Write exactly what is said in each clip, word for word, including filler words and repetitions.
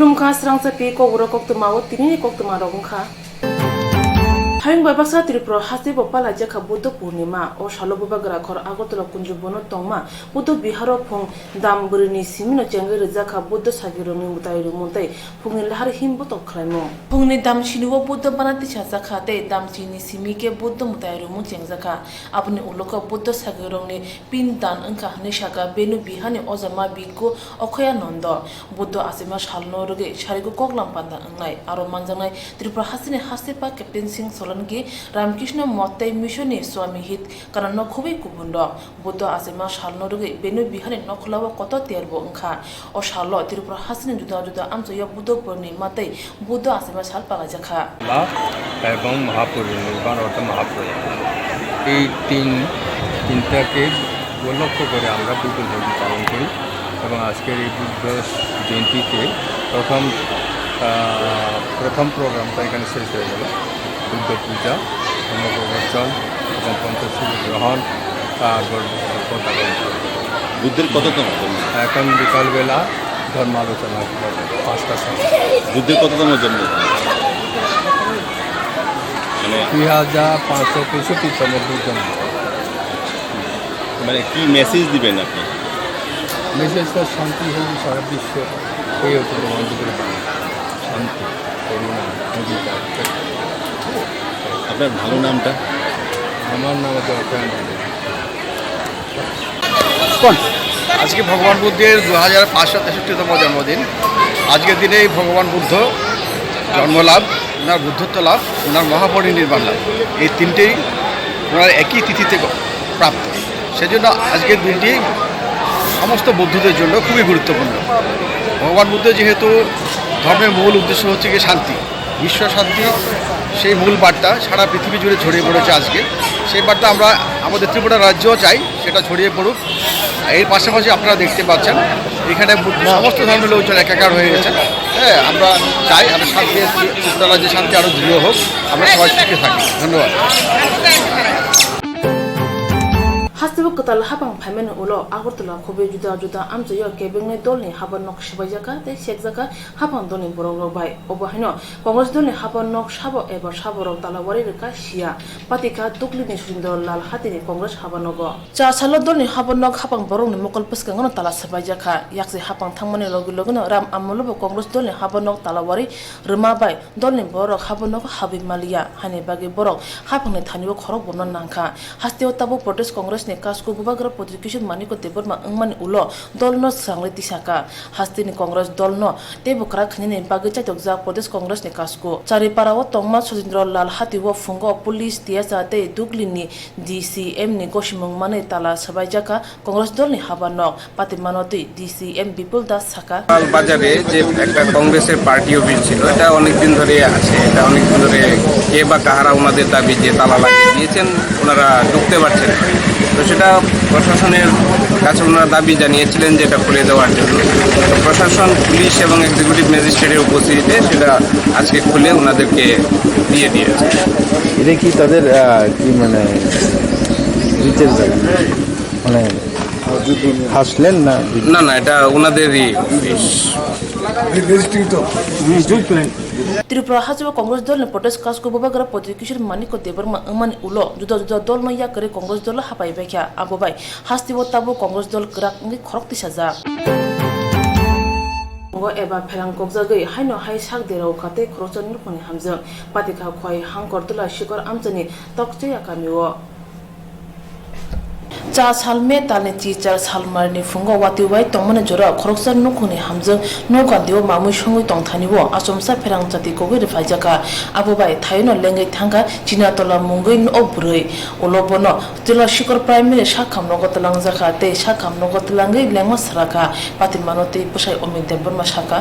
Wngkha srangsa pi kokborok koktwma o tinini koktwma rok wngkha. Hayung bai baksa Tripura haste bo palaijakha Buddha Purnima. O salo Bubagra khor Agartala Kunjubono tongma Buddha Biharo phung dam bwrwini simino chengwi rwjakha Buddha sagirokni mwtai rwmung tei phungni lahar him botok khlaimung. Phungni dam sinio Buddha bana tisajakha tei dam chini simi khe Buddha mwtai rwmung chengjakha. Aboni ulo khe Buddha sagirokni pin dan wngkha hwnwi sakha Benu Bihani ojama bhikkhu Okhoya Nondo. Buddha achaima salno rwgwi sarigo koklam panda wngnai. Aro manjaknai Tripura hasteni haste pa Captain Singh Solanki, Ramkrishna Moth tei Mission ni Swami Hit Kanando khobwi kubun rok. Buddha achaima salno rwgwi Benu Bihani nokhwlao kotor tiyar bo wngkha. O salo Tripura hasteni juda juda amchaio Buddha Purnima tei Buddha achaima sal palaijakha. Ba ebong Mahapurunirban ortho Mahapurun. এই তিন তিনটাকে উপলক্ষ করে আমরা বুদ্ধ জয়ন্তী পালন করি এবং আজকের এই বুদ্ধ জয়ন্তীতে প্রথম আহ, প্রথম প্রোগ্রামটা এখানে শেষ হয়ে গেল। বুদ্ধ পূজা, ধর্ম প্রবচন এবং পঞ্চশীল গ্রহণ, তারপর পতাকা উত্তোলন। বুদ্ধের কততম জন্ম? এখন বিকালবেলা ধর্মালোচনা হবে পাঁচটার সময়। বুদ্ধের কততম জন্ম? মানে দুই হাজার পাঁচশো তেষট্টিতম জন্ম। মানে কি মেসেজ দিবেন আপনি? মেসেজটা শান্তি হোক সারা বিশ্ব, এই হচ্ছে আমাদের শান্তি, করুণা, মুদিতা। আপনার ভালো নামটা? আমার নাম হচ্ছে অক্ষয় আনন্দ। কোন? আজকে ভগবান বুদ্ধের দু হাজার পাঁচশো তেষট্টিতম জন্মদিন। আজকের দিনেই ভগবান বুদ্ধ জন্ম লাভ, ওনার বুদ্ধত্ব লাভ, ওনার মহাপরিনির্বাণ লাভ, এই তিনটেই ওনার একই তিথিতে প্রাপ্ত। সেজন্য আজকের দিনটি সমস্ত বৌদ্ধদের জন্য খুবই গুরুত্বপূর্ণ। ভগবান বুদ্ধ যেহেতু ধর্মের মূল উদ্দেশ্য হচ্ছে গিয়ে শান্তি, বিশ্ব শান্তি, সেই মূল বার্তা সারা পৃথিবী জুড়ে ছড়িয়ে পড়েছে আজকে। সেই বার্তা আমরা আমাদের ত্রিপুরা রাজ্যেও চাই, সেটা ছড়িয়ে পড়ুক। এর পাশাপাশি আপনারা দেখতে পাচ্ছেন এখানে বু-, সমস্ত ধর্মের লোকজন একাকার হয়ে গেছেন। হ্যাঁ, আমরা চাই আমরা শান্তি, ত্রিপুরা রাজ্যে শান্তি আরও দৃঢ় হোক, আমরা সবাই সুখে থাকি। ধন্যবাদ। Hasteo kwtal hapang phaimani ulo Agartala khobwi juda juda amchaio kebengni dolni habar nok swbaijak kha tei sekjak kha hapang dolni borokrok bai. Obo haino Congress dolni habar nok sabo eba saborok talawari rwkha siya. Patikha Duglini Sudindro Lal hatini Congress habar nogo. Cha salo dolni habar nok hapang borokni mokol bwskango no tala swbaijak kha. Yakse hapang thangmani logi logi no Ram Amolo bo Congress dolni habar nok talawari rwma bai dolni borok habar nogo habwi maliya, haini bagwi borok hapangni thani o khorok bomna nangkha. Hasteo tabuk Pradesh Congress ni kasku Bubagra Poti Kishore Manikya Debbarma wngmani ulo dolno swrangwi tisakha. Hasteni Congress dolno teibo kwrak khainani bagwi chaitokjak Pradesh Congress ni kasku. Charipara o tongma Sojendra Lal hatio phungo police, T S R tei Duglini D C M ni gosimung manwi tala swbaijak kha. Congress dolni habar nok patimano twi D C M Bipul Das sakha. লাল বাজারে যে একটা কংগ্রেসের party office ছিল, এটা অনেকদিন ধরে আছে, এটা অনেকদিন ধরে কে বা কাহারা ওনাদের দাবি যে তালা লাগিয়ে দিয়েছেন, ওনারা ঢুকতে পারছেন না। তো সেটা প্রশাসনের কাছে ওনারা দাবি জানিয়েছিলেন যে এটা খুলে দেওয়ার জন্য। তো প্রশাসন, পুলিশ এবং এক্সিকিউটিভ ম্যাজিস্ট্রেটের উপস্থিতিতে সেটা আজকে খুলে ওনাদেরকে দিয়ে দিয়েছে। এটা কি তাদের, আহ, কি মানে, রিচের জায়গা? মানে, ফার্স্ট লেন না? না, না, এটা ওনাদেরই office. Tripura hasteo Congress dolni Pradesh kasku Bubagra Poti Kishore Manikya Debbarma wngmani ulo juda juda dolno yakarwi Congress dolo hapai baikha. Abo bai hasteo tabuk Congress dol kwrak wngwi khorok tisajak. Ngo eba pherang kokjagwi haino hai sak derao kha tei khoroksa nukhungni hamjwk. Patikha khwai Hangkortola Sikor amchani Tokcheya kamio. Cha sal May talni chichar salmarni phungo watwi wai tongmani jorao khoroksa nukhungni hamjwk nokgandeo mamwi songwi tongthanio achomsa pherang chati kogwi rwphaijakha. Abo bai thaino lengwi thangkha Chinatola mungwi o bwrwi. Ulo bono Tila Sikor Primary sakham nogo twlangjakha tei sakham nogo twlangwi lengma swrakha. Patimano tei bwsai Omit Debbarma sakha.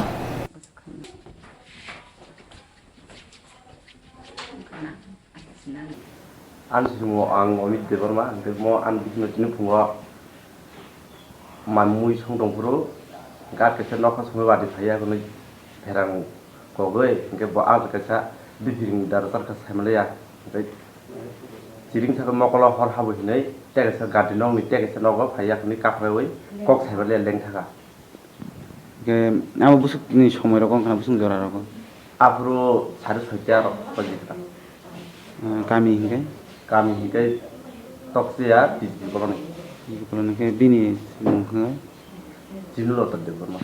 Ani simo ang Omit Debbarma, hingke mo ani bisingni tini phungo mamwi song tongphuru, hingke ah kaisa nokha songwi wadi phaiya hwnwi pherang kogwi, hingke bo ah kaisa biphiring dara charkha saimanliya, hingke chiring saka mokolo hor habwi hwnwi tei kaisa gari nokni tei kaisa nogo phaiya hwnwi kaphrawi kok saimanliya lengthaka. Hingke abo bwswkni somoi rogo wngkha na bwswk jora rogo? Aphuru sari soita rok pojikra. Ah, kami hingke? Kami hingke Toksia T G Colony. T G Colony hingke bini mung hingke? Chinu Lotan Debbarma.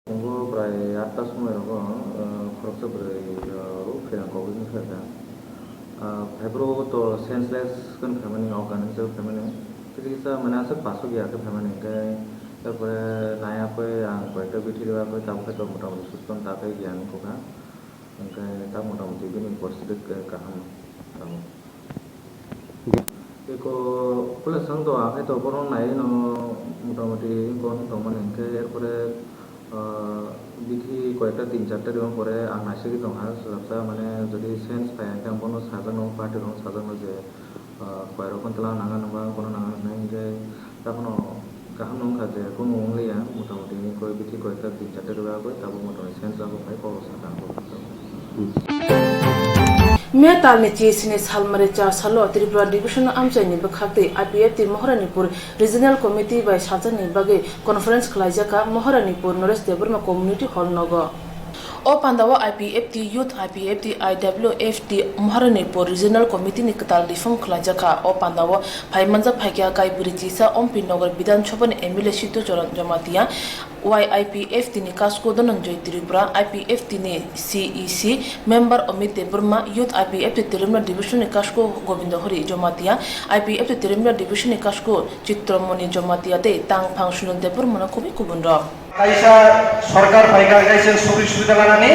Tongo prai atta somoi rogo, ah, khoroksa bwrwi, ah, rok pherang kok wngkha kha. Ah, phaiphuru to senseless khe phaimani, organizer phaimani. Kisa kisa mane aswk pasuk ya khe phaimani, hingke tarpore naiya khe ang koyekta bithi rwya khe tabuk khe to motamoti susto ta khe giyan wngkha. Hingke ta motamoti bini poristiti kaham tamo. Eko pula sang to ang khe to bono nai no motamoti kon tongmani hingke erpore, ah, bithi koyekta tin charta rwng pore ang naisagwi tongkha, swrapsa mane jodi sense phai hingke ang bono sajakno, party rok sajakno je, ah, koirok kontwlang nang nang ba kono nang nang hinwi hingke takhwno kaham no wngkha je kunu wng liya, motamoti koi bithi koyekta tin charta rwgwi tabuk motamoti sense abo phai kok rok sakha ang bo. May talni chisini salmari char salo Tripura Division amchaini bwkhaktwi I P F T Maharanipur Regional Committee bai sajakni bagwi conference khwlaijakha Maharanipur Naresh Debbarma Community Hall nogo. O pandao I P F T Youth, I P F T, I W F T Maharanipur Regional Committee ni kwtal reform khwlaijakha. O pandao phaimanjak phaikha Kaibwrwi Chisa, Ompi Nagar Bidhan Sabha ni M L A Siddhu Charan Jamatia, Y I P F T ni Kasko Dhananjoy Tripura, I P F T ni C E C member Amit Debbarma, Youth I P F T Tripura Division ni Kasko Gobindo Hari Jamatia, I P F T Tripura Division ni Kasko Chitramoni Jamatia tei tang phang Sunil Debbarma no kubui kubun rok. Kaisa sorkar phaikha, kaisa sugri subida lanani,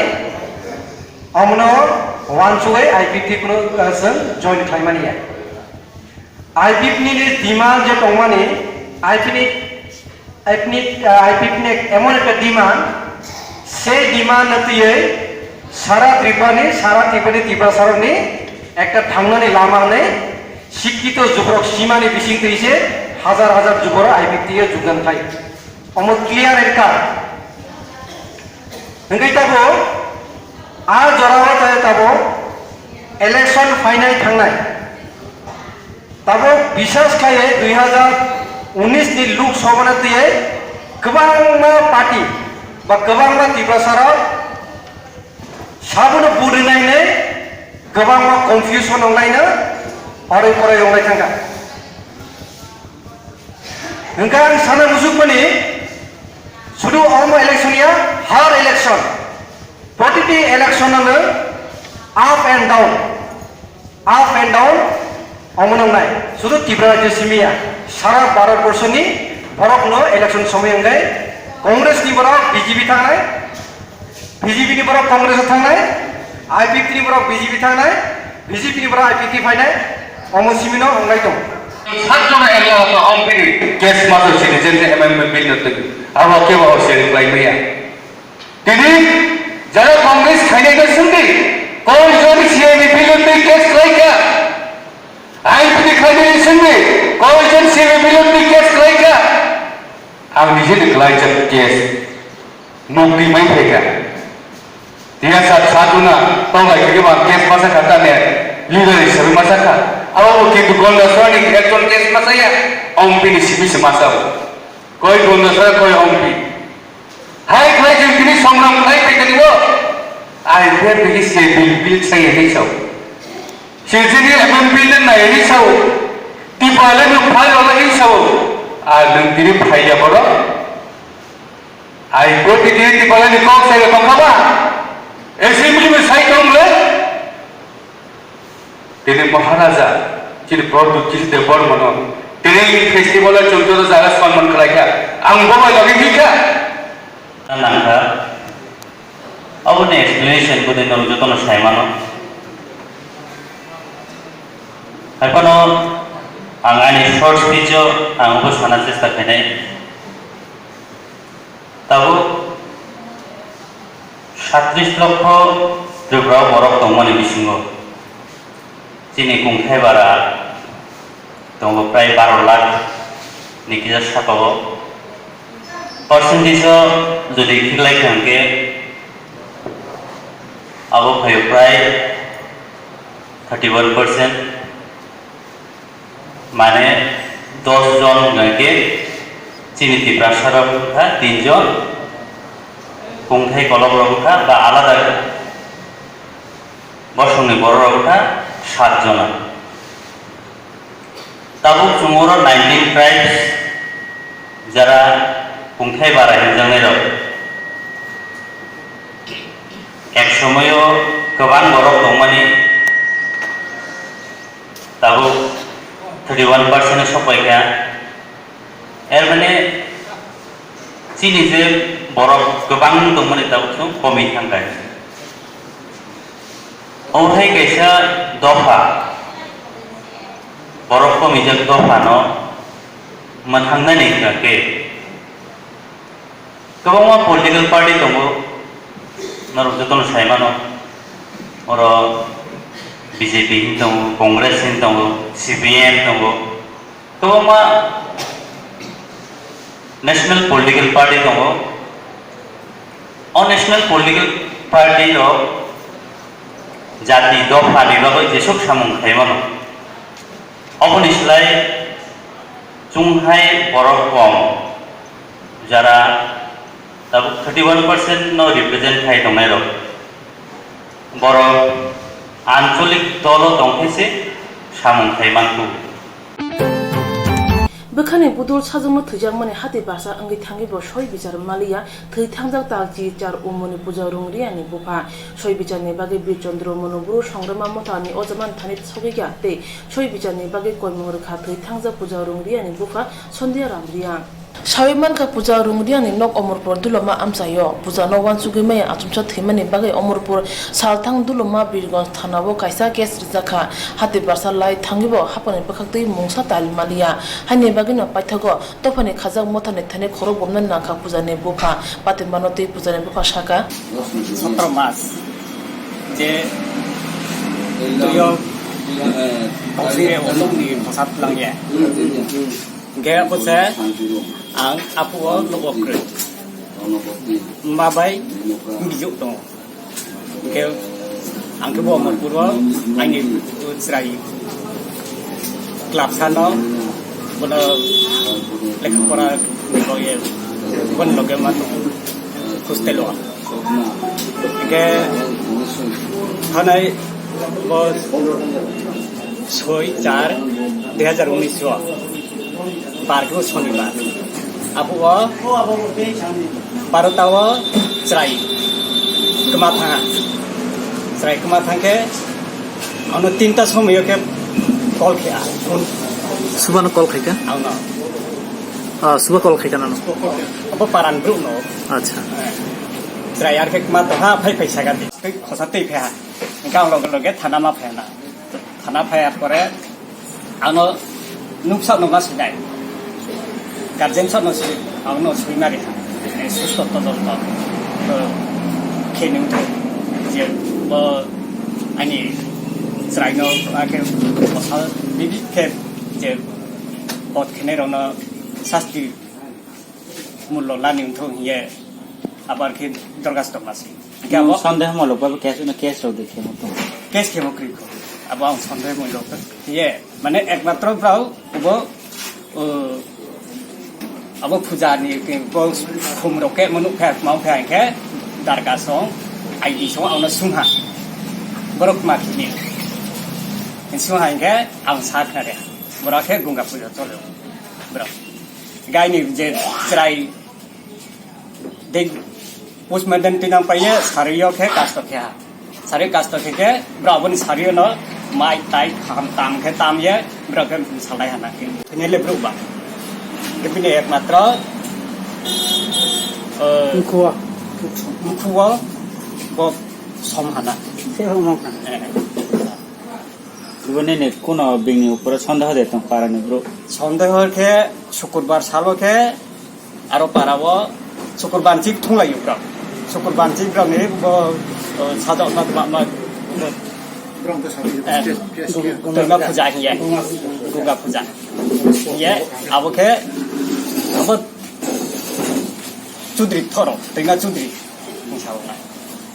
omono wansugwi I P F T kuno, uh, chwng join khlaimani ya. I P F T ni demand je tongmani, I P F T ni, I P F T ni, uh, I P F T ni emon ekta demand, se demand no twiwi sara Tripura ni, sara Tripura ni Tiprasa rok ni ekta thangnani lama hwnwi sikkito juborok simani bising twi se hajar hajar juborok I P F T o jogdan khai. Omo clear and cut. Hingke tabo a jora o tabo election phainai thangnai. Tabo bisas khlaiwi dui hajar unis ni Lok Sabha no twiwi kwbangma party ba kwbangma Tiprasa rok sabono buri nainai kwbangma confusion wnglaino oroi poroi wnglai thangkha. Hingke ang sana muchukmani, sudu omo election ya, har election, protiti election ano up and down, up and down, omo nongnai. Sudu Tripura rajyo simi ya, sara Bharat borso ni borok no election somoi wngkhe Congress ni borok B J P thangnai, B J P ni borok Congress o thangnai, I P F T ni borok B J P thangnai, B J P ni borok I P F T phainai, omo simi no wnglai tong. Sat jona M L A rok no ompini case master citizen se M M P bill no twi. Abo kebo o seri klai maya. Tini jara Congress khainai no sungdi, koi jon C A A bill no twi case klai kha? I P F T khainai no sungdi, koi jon C A A bill no twi case klai kha? Ang nijeni klaijak case nukdi mai phaikha. Tiyasa satuna tawlai khe ba case masa kha tane leader hisabe masa kha. Abo bo kintu Gonda Sora ni ekjon case masa ya, Ompi ni simi se masa bo. Koi Gonda Sora, koi Ompi. Hai khlai jeng tini songram khlai phaikha ni bo. Ai ber bini se bil bil sai ya ni sao. Sijini M M P le nai ni sao. Tipa le no phai wala ni sao. A nung tini phai ya boro. Ai ko tini tipa le ni kok sai ya tong kha ba. Assembly me sai tong le. Tini Maharaja, chini Pradyut Kishore Debbarma no. Tini festival o chwng joto jaga sonman khlai kha. Ang bo bai logi thik kha. Nangkha. Aboni explanation bwdwi nwng jotono sai mano. Haiphano ang ani short speech o ang bo sana chesta khainai. Tabuk satris lokho Tripura o borok tongmani bisingo. Chini kungthai bara tongo prai baro lakh ni kisa saka o. Percentage o jodi khiklai kha hwnkhe abo phaio prai thirty one percent, mane dos jon hwnkhe Chini Tiprasa rok wngkha tin jon, kungthai kolok rok wngkha ba alada bosongni borok rok wngkha sat jona. Tabuk chwng oro nineteen tribes, jara kungthai bara hinjaknai rok. Ek somoyo kwbang borok tongmani, tabuk thirty one percent o sokpaikha. Er mane chini je borok kwbang tongmani tabuk chwng komwi thangkha. Omohai kaisa dopha, borok komijak dophano mwthangnani hwnkha khe. Kwbangma political party tongo, norok jotono sai mano. Oro B J P hin tongo, Congress hin tongo, C P I M tongo, kwbangma national political party tongo. O national political party rok jati dophani bagwi jesuk samung khai mano. Oboni slai chunghai borok kom, jara tabuk thirty one percent no represent khai tongnai rok, borok ancholik dolo tongkhe se samung khai manku. Bwkhani budul sajwkno thwijakmani hati basa wngwi thangwi bo soi bichar maliya, thwi thangjak talchi char umoni puja rung riyani bupha. Soi bicharni bagwi Bir Chandra Manu Bru Songrama Mothani Ojaman thani sogwikha tei soi bicharni bagwi koimung rwkha thwi thangjak puja rung riyani bupha Sondhya Ram Reang. Sawi mankha puja rung riyani nok Omorpur Duloma amchaio. Pujano uansugwi maya achomsa thwimani bagwi Omorpur Salthang Duloma Birgonj thanao kaisa case rijak kha. Hati barsa lai thangwibo haphangni bwkhaktwi mungsa tal maliya. Haini bagwino paithago dophani khajak mothani thani khorok bomna nangkha pujani bupha. Patimano twi pujani bupha saka. Sotro mas je tuyo tongsi re omukni bwsa twlangya. Hingke abo se ang apo o nogo kwrwi. Ma bai bijuk tongo. Hingke ang khe bo Amarpur o aini chwrai club sano bono lekha pora ni loge, boni loge ma tongo hostel o. Hingke thanai bo soi char dui hazar unis o bar khe bo sonibar. Abo o barota o chwrai kwma thangha. Chwrai kwma thangkhe ano tinta somoyo khe call khe a phone. Subano call khaikha? Ano. Ah, suba call khaikha nano? Abo paran bru no. Acha. Chwrai ar khe kwma tongha phai phai saka di. Tei khosa tei phaiha. Hingke ang loge loge thana ma phaiha na. Thana phaiya pore ano nuksa no ma sinai. Guardian sa no si, ang no sui mari ha. Eh, susto to dol to. To khe nung thai. Je bo ani chwrai no ake bosal bibi khe je bot khene rok no sasti mullo lani wngthok hiye abar khe dorgas tongma se. Hingke abo sondeho mulok bai bo case no case rok de khemo tong. Case khemo kri ko. Abo ang sondeho mulok hiye mane ekmatro brao bo, uh, abo puja ni ke bo khum rok ke manu khe mau khe khe darga song I D song ang no sungha. Borok ma khini. Sungha hingke ang sa khare. Borok khe gunga puja cholo. Borok. Gaini je chwrai de postmortem tinang paye sario khe kasto khe ha. Sario kasto khe khe bro aboni sario no mai tai kham tam khe tam ye bro khe salai hana khe. Thini le bro ba. Khe bini ekmatro, eh, mkhuo. Mkhuo bo som hana. Se hong hong hana. Eh. Bini ni kuno bini upore sondeho de tong para ni bro. Sondeho khe Sukurbar salo khe aro para o Sukurbanchi thunglaio bro. Sukurbanchi bro ni bo, o, sajok na ma, ma, Bro, bro, bro, eh, P S K. Durga puja hiye. Durga puja. Hiye, abo khe, abo Chudri thoro, Tengna Chudri. Inshallah.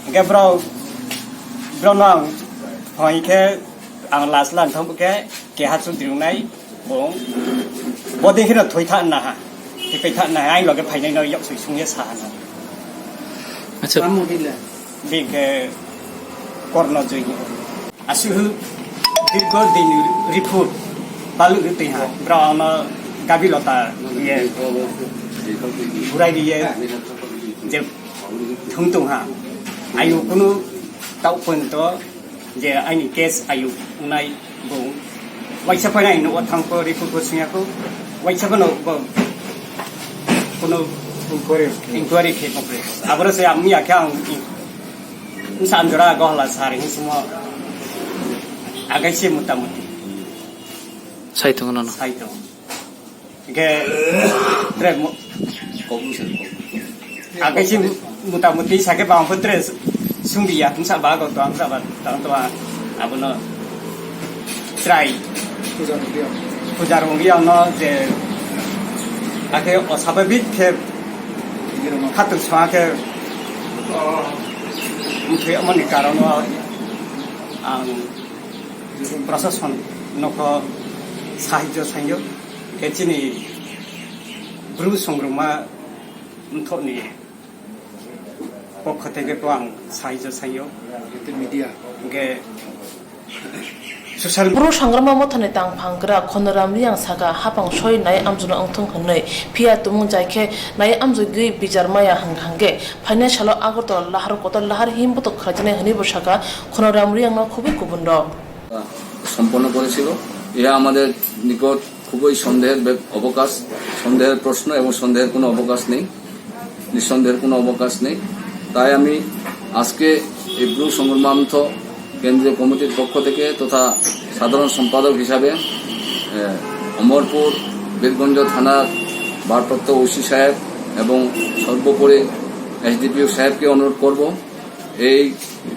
Hingke bro, bro no ang, hoi khe, ang last lang thang khe, keha Chudri wngnai, bung, bodin kheno thoi tha na ha. Tei thangnai, ai loge phainai no yok sui sung ye sa hano. Acha. Bini ke Korno Jui. Asuhu dirgo din riphur balu riting ha. Bro no gabi lota ye. Burai di ye. Je thung tung ha. Ayu kunu tau pun to. Je aini case ayu unai bo waisa phai nai no thang ko report ko singya ko waisa ko no bo kono inquiry khe ko pre abro se amni akhe ang sam jora go hala sari hin sumo agai se mutamuti sai to no sai to. Hingke tre mo-, akai si mutamuti sake bang pho tre sungdi ya, tungsa ba go tong sa ba tong to abono trai puja rong ya no je ake osababik khe khatung swa khe muthe amoni karon o ang prashason nokho sahajyo sanyo. Khe chini Bru songrwma mthokni pokho theke ko ang sahajyo sanyo. Media. Hingke social Bru songrwma mothani tangphang gra Khonoram Riang saka hapang soi nai amjono wngthung hwnwi, phiya tumung jai khe nai amjogwi bijar maya hwnkha hwnkhe phainai salo Agartala lahar kotor lahar himbotok khlaijaknai hwnwibo saka Khonoram Riangno khubui kubunrok. সম্পন্ন করেছিল। ইহা আমাদের নিকট খুবই সন্দেহের ব্যাপ-, অবকাশ, সন্দেহের প্রশ্ন এবং সন্দেহের কোনো অবকাশ নেই, নিঃসন্দেহের কোনো অবকাশ নেই। তাই আমি আজকে এই ব্রু সংগ্রামার্থ কেন্দ্রীয় কমিটির পক্ষ থেকে তথা সাধারণ সম্পাদক হিসাবে, এ, অমরপুর বীরগঞ্জ থানার ভারপ্রাপ্ত ওসি সাহেব এবং সর্বোপরি এসডিপিও সাহেবকে অনুরোধ করব, এই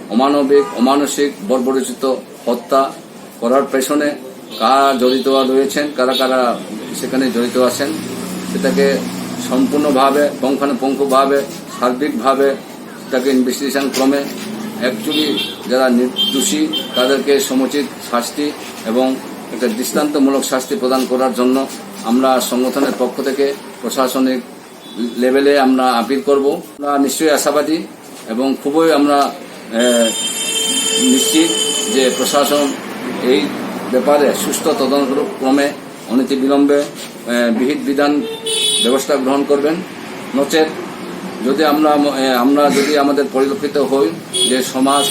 অমানবিক, অমানসিক, বর্বরোচিত হত্যা করার পেছনে কারা জড়িত রয়েছেন, কারা কারা সেখানে জড়িত আছেন, সেটাকে সম্পূর্ণভাবে, পুঙ্খানুপুঙ্খভাবে, সার্বিকভাবে সেটাকে ইনভেস্টিগেশন ক্রমে অ্যাকচুয়ালি যারা নির্দোষী তাদেরকে সমুচিত শাস্তি এবং একটা দৃষ্টান্তমূলক শাস্তি প্রদান করার জন্য আমরা সংগঠনের পক্ষ থেকে প্রশাসনিক লেভেলে আমরা আপিল করব। আমরা নিশ্চয়ই আশাবাদী এবং খুবই আমরা, এ, নিশ্চিত যে প্রশাসন এই ব্যাপারে সুষ্ঠু তদন্ত ক্রমে অনতিবিলম্বে, এ, বিহিত বিধান ব্যবস্থা গ্রহণ করবেন। নচেত যদি আমরা, এ, আমরা যদি আমাদের পরিলক্ষিত হই যে সমাজ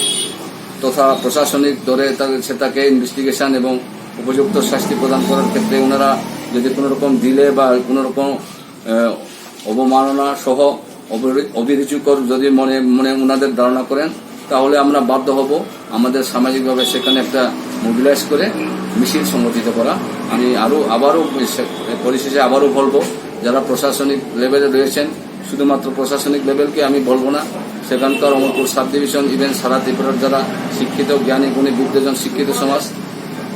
তথা প্রশাসনিক দরে তাদের সেটাকে ইনভেস্টিগেশন এবং উপযুক্ত শাস্তি প্রদান করার ক্ষেত্রে ওনারা যদি কোনো রকম ডিলে বা কোনো রকম, এ, অবমাননা সহ অবরু-, অভিরুচিকর যদি মনে, মনে ওনাদের ধারণা করেন, তাহলে আমরা বাধ্য হব আমাদের সামাজিকভাবে সেখানে একটা মোবিলাইজ করে মিছিল সংগঠিত করা। আমি আরও আবারও সে-, পরিশেষে আবারও বলবো, যারা প্রশাসনিক লেভেলে রয়েছেন, শুধুমাত্র প্রশাসনিক লেভেলকে আমি বলবো না, সেখানকার অমরপুর সাব ডিভিশন, ইভেন সারা ত্রিপুরার যারা শিক্ষিত, জ্ঞানী, গুণী, বিদ্বজন, শিক্ষিত সমাজ,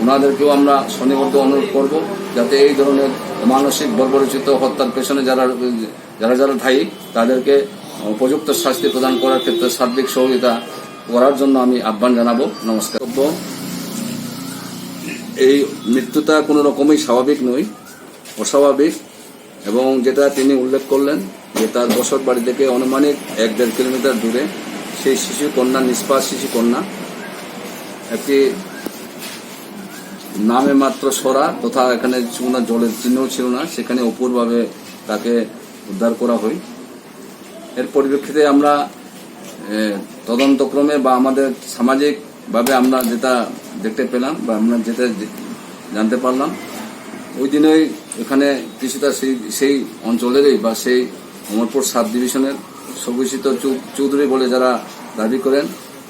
ওনাদেরকেও আমরা সনিবদ্ধ অনুরোধ করব, যাতে এই ধরনের মানসিক বর্বরোচিত হত্যার পেছনে যারা, যারা যারা দায়ী, তাদেরকে উপযুক্ত শাস্তি প্রদান করার ক্ষেত্রে সার্বিক সহযোগিতা করার জন্য আমি আহ্বান জানাবো। নমস্কার। এই মৃত্যুটা কোনো রকমই স্বাভাবিক নয়, অস্বাভাবিক। এবং যেটা তিনি উল্লেখ করলেন যে তার বসত বাড়ি থেকে আনুমানিক এক দেড় কিলোমিটার দূরে সেই শিশু কন্যা, নিষ্পাপ শিশু কন্যা, একটি নামে মাত্র সরা তথা এখানে কোনো জলের চিহ্ন ছিল না, সেখানে অপূর্বভাবে তাকে উদ্ধার করা হয়। এর পরিপ্রেক্ষিতে আমরা, এ, তদন্তক্রমে বা আমাদের সামাজিকভাবে আমরা যেটা দেখতে পেলাম বা আমরা যেটা জে-, জানতে পারলাম, ওই দিনই এখানে কিছুটা সেই, সেই অঞ্চলেরই বা সেই অমরপুর সাব ডিভিশনের স্বঘোষিত চৌ-, চৌধুরী বলে যারা দাবি করেন,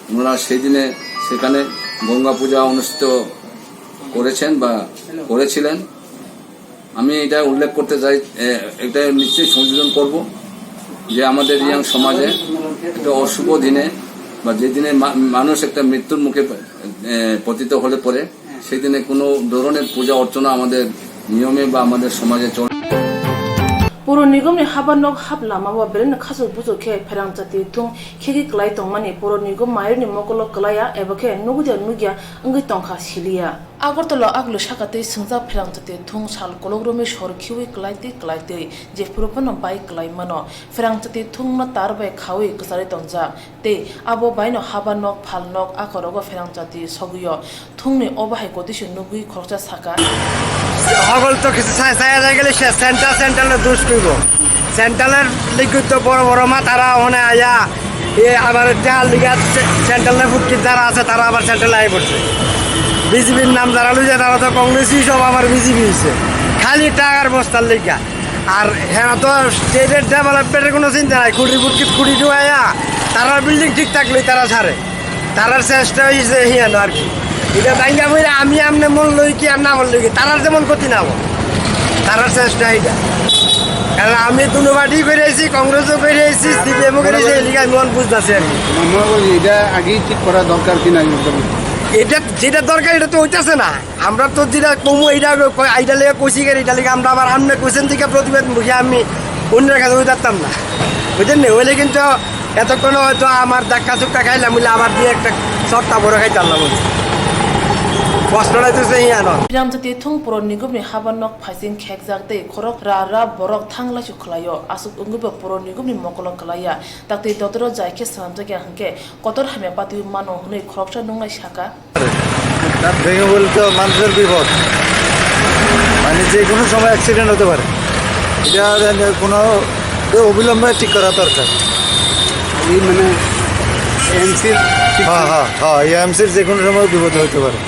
ওনারা সেই দিনে সেখানে গঙ্গা পূজা অনুষ্ঠিত করেছেন বা করেছিলেন। আমি এটা উল্লেখ করতে চাই, এ, এটা নিশ্চয়ই সংযোজন করব যে আমাদের রিয়াং সমাজে একটা অশুভ দিনে বা যে দিনে মা-, মানুষ একটা মৃত্যুর মুখে, এ, পতিত হলে পরে সেই দিনে কোনো ধরনের পূজা অর্চনা আমাদের নিয়মে বা আমাদের সমাজে চলে। Puro nigomni habar nok hap lama o belai no khachuk buchuk khe pherang chati thung khegwi kwlai tongmani puro nigom maironi mokolo kwlaiya eba khe nugwiya nugya wngwi tongkha siliya. Agartala aglu saka tei swngjak pherang chati thung sal kolok romwi sor khiwi kwlai tei kwlai tei jephuru phano bai kwlai mano. Pherang chati thung no tar bai khawi kwcharwi tongjak tei abo baino haba nok phal nok akorogo pherang chati sogwio. Thungni obo hai kotisa nugwi khoroksa saka. Hogol to kisa saya saya jai gele se center center lo dush kuibo. Central-এর লিকুইড তো বড় বড় মাথারা ওখানে আয়া, এ আবার টেহার লিগে সে-, সেন্ট্রালের ফুটকির যারা আছে, তারা আবার সেন্ট্রালে আই পড়ছে। বিজেপির নাম যারা লইছে, তারা তো কংগ্রেসই সব আবার বিজেপি হইছে। খালি টাকার বস্তার লিগা। আর হ্যাঁ তো স্টেটের ডেভেলপমেন্টের কোনো চিন্তা নাই। কুড়ি ফুটকির কুড়ি ঢুকাইয়া, তারা বিল্ডিং ঠিক থাকলেই তারা ছাড়ে। তারার চেষ্টা হইছে হিয়ানো আর কি। এটা ভাঙ্গা বইরা আমি আমনে মন লই কি আর না মন লই কি, তারার যেমন ক্ষতি না হোক, তারার চেষ্টা এটা। কারণ আমি দুনো পার্টি করে আইছি, কংগ্রেসও করে আইছি, সিপিএমও করে আইছি, এই লিগে আমি মন বুঝতেছি আর কি। মনে করি এটা আগেই ঠিক করা দরকার কি নাই? এটা যেটা দরকার, এটা তো হইতাছে না। আমরা তো যেটা কমু, এটা আগে কই-, এটা লেগে কইছি, এটা লেগে আমরা আবার আমনে কইছেন দিকে প্রতিবাদ মুখে আমি অন্যের কাছে ওই যাতাম না, বুঝলেন নি? হইলে কিন্তু এতক্ষণ হয়তো আমার ধাক্কা চুক্কা খাইলাম, বুঝলে আবার দিয়ে একটা সত্তা বড় খাইতে পারলাম, বুঝলি? কষ্টটা তো সেই আনো। Phiram chati thung puro nigumni haba nok phaising khekjak tei khorok ra ra borok thang laisu khlaio. Aswk wngwibo puro nigumni mokolo kwlaiya. Taktwi dotoro jai khe swnamjakya hwnkhe kotor hamya patwi mano hwnwi khoroksa nungnai saka. তার ভেঙে বলতে মানুষের বিপদ, মানে যে কোনো সময় অ্যাক্সিডেন্ট হতে পারে। এটা কোনো অবিলম্বে ঠিক করা দরকার। এই মানে এমসির হ্যাঁ, হ্যাঁ, হ্যাঁ, এই এমসির যে কোনো সময় বিপদ হতে পারে।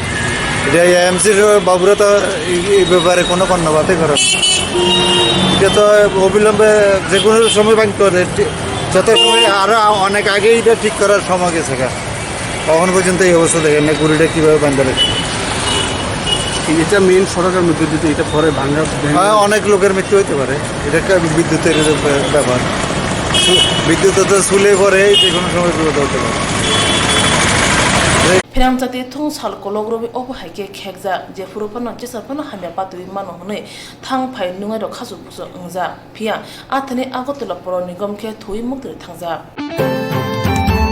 এটা এই এমসির বাবুরা তো এই, এই ব্যাপারে কোনো কর্ণপাতই করে না। এটা তো অবিলম্বে যে কোনো সময় ভাঙতে পারে। যত সময় আরো অনেক আগেই এটা ঠিক করার সময় গেছে গা। কখন পর্যন্ত এই অবস্থা দেখেন না, ঘুড়িটা কিভাবে বান্ধা রাখছে। এই যেটা মেইন সড়কের মধ্যে যদি এটা পরে ভাঙা, ভাঙা হ্যাঁ, অনেক লোকের মৃত্যু হতে পারে। এটা একটা বিদ্যুতের ব্যাপার। সু-, বিদ্যুৎ তো শুলে পরে যে কোনো সময় বিপদ হতে পারে। Phiram chati thung sal kolok rwwi obo hai khe khekjak, jephuru phano jesa phano hamya patwi mano hwnwi thang phai nungnai rok khasuk busuk wngjak. Phiya a thani Agartala puro nigom khe thwi muktwi thangjak.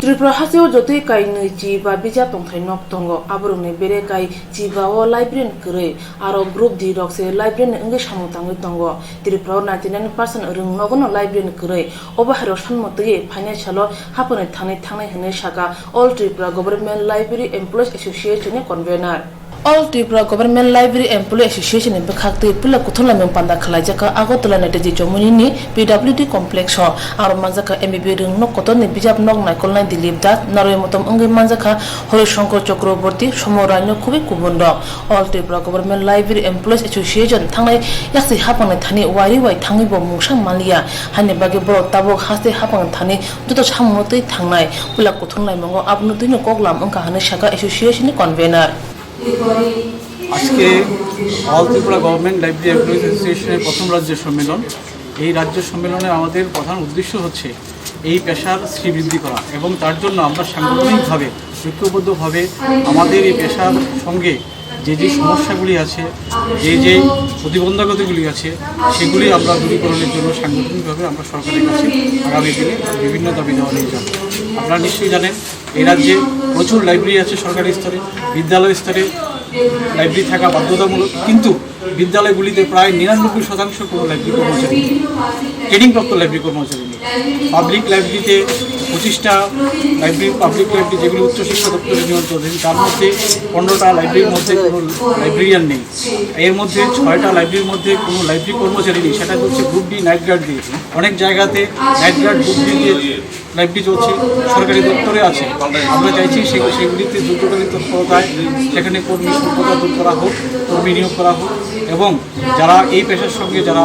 Tripura hasteo jotoi kainwi chiba bijap tongthai nok tongo. Aborokni bere kai chiba o library ni kwrwi, aro group D rok se library ni wngwi samung tangwi tongo. Tripura o ninety nine percent rwng nogo no library ni kwrwi. Obo hai rok sanmo twiwi phainai salo haphangni thani thangnai hwnwi saka All Tripura Government Library Employees Association ni convener. All Tripura Government Library Employee Association ni bwkhak twi puila kuthumlaimung panda khwlaijak kha Agartala Netaji Chowmuni ni P W D complex o. Aro manjak kha M B B rwng nok kotor ni bijap nok naikolnai Dilip Das, Naroi Motom wngwi manjak kha Horishankar Chakraborty, Somo Rai no khubui kubun rok. All Tripura Government Library Employees Association thangnai yaksi haphangni thani wairi wai thangwi bo mungsa manliya, haini bagwi borok tabuk haste haphangni thani joto samungno twi thangnai. Puila kuthumlaimungo abono twino koklam wngkha hwnwi sakha association ni convener. আজকে অল Tripura government library employees অ্যাসোসিয়েশনের প্রথম রাজ্য সম্মেলন। এই রাজ্য সম্মেলনের আমাদের প্রধান উদ্দেশ্য হচ্ছে এই পেশার শ্রীবৃদ্ধি করা এবং তার জন্য আমরা সাংগঠনিকভাবে, ঐক্যবদ্ধভাবে আমাদের এই পেশার সঙ্গে যে যে সমস্যাগুলি আছে, যে যে প্রতিবন্ধকতাগুলি আছে, সেগুলি আমরা দূরীকরণের জন্য সাংগঠনিকভাবে আমরা সরকারের কাছে আগামী দিনে বিভিন্ন দাবি দাওয়া নিয়ে যাব। আপনারা নিশ্চয়ই জানেন, এই রাজ্যে প্রচুর লাইব্রেরি আছে সরকারি স্তরে, বিদ্যালয় স্তরে লাইব্রেরি থাকা বাধ্যতামূলক, কিন্তু বিদ্যালয়গুলিতে প্রায় নিরানব্বই শতাংশ কোনো লাইব্রেরি কর্মচারী নেই, ট্রেনিংপ্রাপ্ত লাইব্রেরি কর্মচারী নেই। পাবলিক লাইব্রেরিতে পঁচিশটা লাইব্রেরি, পাবলিক লাইব্রেরি যেগুলি উচ্চশিক্ষা দপ্তরের নিয়ন্ত্রণাধীন, তার মধ্যে পনেরোটা লাইব্রেরির মধ্যে কোনো লাইব্রেরিয়ান নেই। এর মধ্যে ছয়টা লাইব্রেরির মধ্যে কোনো লাইব্রেরি কর্মচারী নেই, সেটা হচ্ছে গ্রুপ ডি নাইট গার্ড দিয়ে। অনেক জায়গাতে নাইট গার্ড গ্রুপ ডি দিয়ে লাইব্রেরি চলছে, সরকারি দপ্তরে আছে। আমরা চাইছি সে-, সেগুলিতে দ্রুততর তৎপরতায় সেখানে কর্মী স্বল্পতা দূর করা হোক, কর্মী নিয়োগ করা হোক এবং যারা এই পেশার সঙ্গে যারা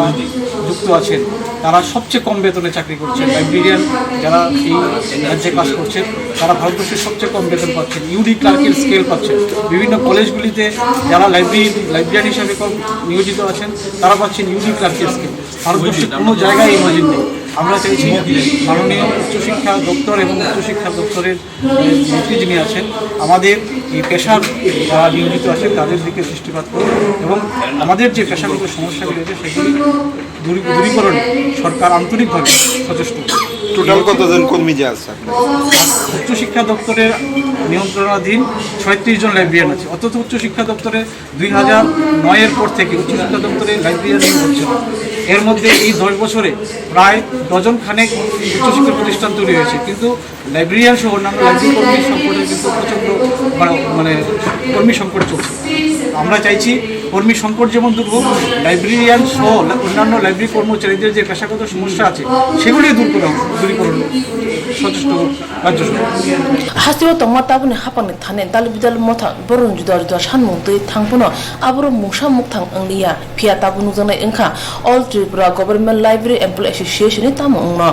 যুক্ত আছেন, তারা সবচেয়ে কম বেতনে চাকরি করছেন। লাইব্রেরিয়ান যারা এই রাজ্যে কাজ করছেন, তারা ভারতবর্ষের সবচেয়ে কম বেতন পাচ্ছেন, ইউডি ক্লার্কের স্কেল পাচ্ছেন। বিভিন্ন কলেজগুলিতে যারা লাইব্রেরি, লাইব্রেরিয়ান হিসাবে কর্ম-, নিয়োজিত আছেন, তারা পাচ্ছেন ইউডি ক্লার্কের স্কেল। ভারতবর্ষে কোনো জায়গায় এই মজুরি নেই। আমরা চাইছি মাননীয় উচ্চশিক্ষা দপ্তর এবং উচ্চশিক্ষা দপ্তরের, এ, মন্ত্রী যিনি আছেন, আমাদের এই পেশার যারা নিয়োজিত আছেন তাদের দিকে দৃষ্টিপাত করুন এবং আমাদের যে পেশাগত সমস্যাগুলি আছে সেগুলি দূরী-, দূরীকরণে সরকার আন্তরিকভাবে সচেষ্ট। টোটাল কতজন কর্মী যে আছে আপনার? উচ্চশিক্ষা দপ্তরের নিয়ন্ত্রণাধীন ছয়ত্রিশ জন লাইব্রেরিয়ান আছে। অথচ উচ্চশিক্ষা দপ্তরে দুই হাজার নয়ের পর থেকে উচ্চশিক্ষা দপ্তরে লাইব্রেরিয়ান নিয়োগ হচ্ছে না। এর মধ্যে এই দশ বছরে প্রায় ডজন খানেক উচ্চশিক্ষা প্রতিষ্ঠান তৈরি হয়েছে, কিন্তু লাইব্রেরিয়ান সহ অন্যান্য লাইব্রেরি কর্মী সংকটের কিন্তু প্রচণ্ড বা-, মানে কর্মী সংকট চলছে। আমরা চাইছি কর্মী সংকট যেমন দূর হোক, লাইব্রেরিয়ান সহ লা-, অন্যান্য লাইব্রেরি কর্মচারীদের যে পেশাগত সমস্যা আছে সেগুলি দূর করা হোক, দূরীকরণ সচেষ্ট হোক রাজ্য সরকার। Hasteo tongma tabukni haphangni thani dal bidal motha borokni juda juda sanmung twi thang phano aborok mungsa mukthang wngliya. Phiya tabuk nukjaknai wngkha All Tripura Government Library Employee Association ni tamo wngno.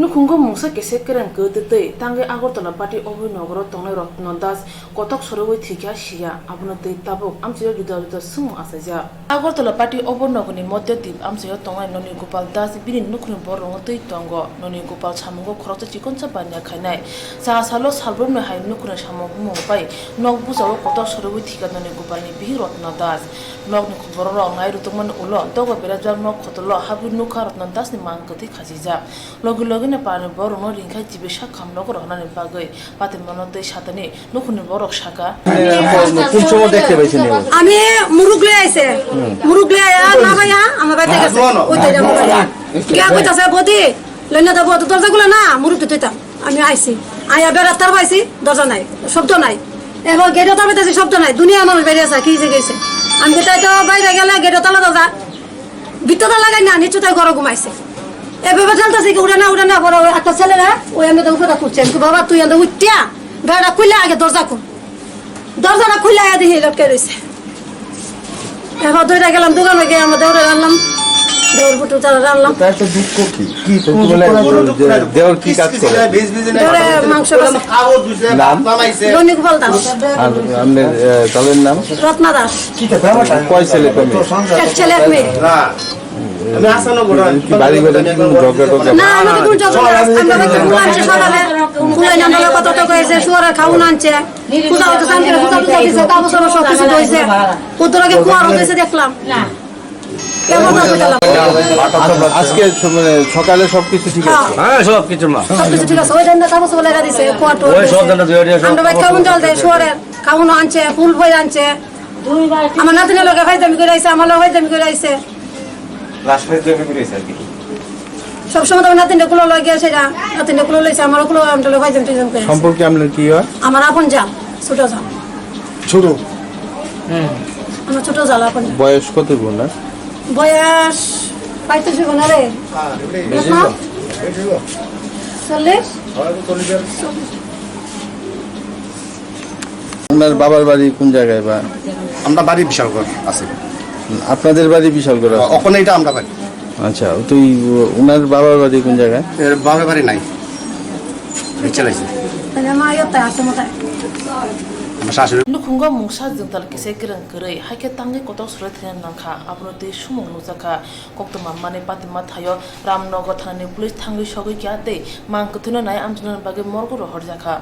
Nukhungo mungsa kese kereng kwtwi tangwi Agartala Bati Oboi nogoro tongnai Rotna Das kotok sorowi thwikha siya, abono twi tabuk amchaio juda juda swngmung achaijak. Agartala Bati Oboi nogorni Madhyadip amchaio tongnai Noni Gopal Das bini nukhungni bororokno twi tongo. Noni Gopal samungo khoroksa chikonsa baniya khainai. Cha salo salbrumni hai nukhungni samung humung bai nok bujao kotok sorowi thwikha Noni Gopalni bihik Rotna Das. Nokni bororok nai rwtwkmani ulo dogo berajak nok khotolo habwi nukha Rotna Dasni mang kwtwi khachijak. Logi logino parni borokno ringkhai chibwi sak khamnogo rohornani bagwi patimano tei satani nukhungni borok saka. কোন সময় দেখতে পাইছেন এগুলো? আমি মুরুগ লই আইছে। মুরুগ লই আয়া না ভাইয়া, আমার বাড়িতে গেছে। ওই তো এটা আমার বাড়ি। কে কইতাছে, "বৌদি, লইনা দা বৌদি, দরজা খুলে না, মুরুগ তো তুইতাম।" আমি আইছি। আয়া বেড়া তার পাইছি, দরজা নাই, শব্দ নাই। এবার গেটও তার পাইতেছি, শব্দ নাই। দুনিয়া মানুষ বেরিয়ে আছে, কি যে গেছে। আমি তো তাই তো বাইরে গেলে গেটও তালা দরজা। ভিতরে লাগাই না, নিচু তাই ঘরে ঘুমাইছে। এভাবে ঠেলতেছে কি, "উঠে না, উঠে না।" বড় ওই একটা ছেলেরা ওই আমি তো উপরে তুলছে। আমি কি, "বাবা, তুই এনে উঠিয়া বেড়া খুলে আগে দরজা খুল।" দরজাটা খুলে আয়া দেখি লটকে রয়েছে। এবার দুইটা গেলাম দোকানে গিয়ে আমরা দৌড়ে রানলাম, দৌড় ফুটু তারা রানলাম। তার তো দুঃখ কি? কি তো বলে যে দেওর কি কাজ করে? দৌড়ে মাংস বেচে। নাম? রনিক বল দাস। আর আপনার, এ, তাদের নাম? রত্না দাস। কয় ছেলে কয় মেয়ে? এক ছেলে এক মেয়ে। কি বাড়ি বাড়ি কি কোনো ঝগড়া টগড়া? না, আমাদের কোনো ঝগড়া নেই। আমরা তো কুল আনছে সকালে, কুল আনছে আমরা কথা তো কয়েছে, শুয়ারের খাওন আনছে। পূজা হইতে শান্তি, পূজা টুজা দিছে, তারপর সব সব কিছু হইছে। কত আগে কুয়ার হইছে দেখলাম। কেমন হইছে দেখলাম। আজকে স-, মানে সকালে সবকিছু ঠিক আছে? হ্যাঁ, সব কিছু মা। সব কিছু ঠিক আছে। ওই জন্য তারপর সব লেখা দিছে, কুয়ার টুয়ার ওই সব দিছে। জন্য দুই হাজার সব আমরা ভাই খাওন জল দেয়, শুয়ারের খাওন আনছে, ফুল ফল আনছে। আমার নাতিনের লগে ফাইজলামি করে আইছে, আমার লগে ফাইজলামি করে আইছে। লাস্ট ফাইজলামি করে আইছে আর কি। সব সময় তো আমার নাতিনটা কুলো লগে গেছে না, নাতিনটা কুলো লইছে, আমারও কুলো, আমি তো লগে ফাইজলামি টাইজলামি করে আইছে। সম্পর্কে আপনার কি হয়? আমার আপন জাল, ছোট জাল। ছোট? হুম। আমার ছোট জাল, আপন জাল। বয়স কত বোন? বয়স পঁয়ত্রিশ হইব না রে? বেশি না? হইব। চল্লিশ? ওনার বাবার বাড়ি কোন জায়গায় বা? আমরা বাড়ি বিশালগড় আছে। আপনাদের বাড়ি বিশালগড় আছে? ওখানে এটা আমরা বাড়ি। আচ্ছা, তুই, ওনার বাবার বাড়ি কোন জায়গায়? এর বাবার বাড়ি নাই। এই চলে আসে। তাহলে আমার ইয়ে তো আছে মোটাই। আমার শাশুড়ি। Nukhungo mungsa jwngtal kisa kwrwng kwrwi, hai khe tangwi kotok sorowi thwina nangkha, abono twi sumung nukjakha. Koktwma manwi patima thaio Ramnagar thanani police thangwi sogwi kha tei mang kwthwino nai amchaini bagwi morgo rohorjakha.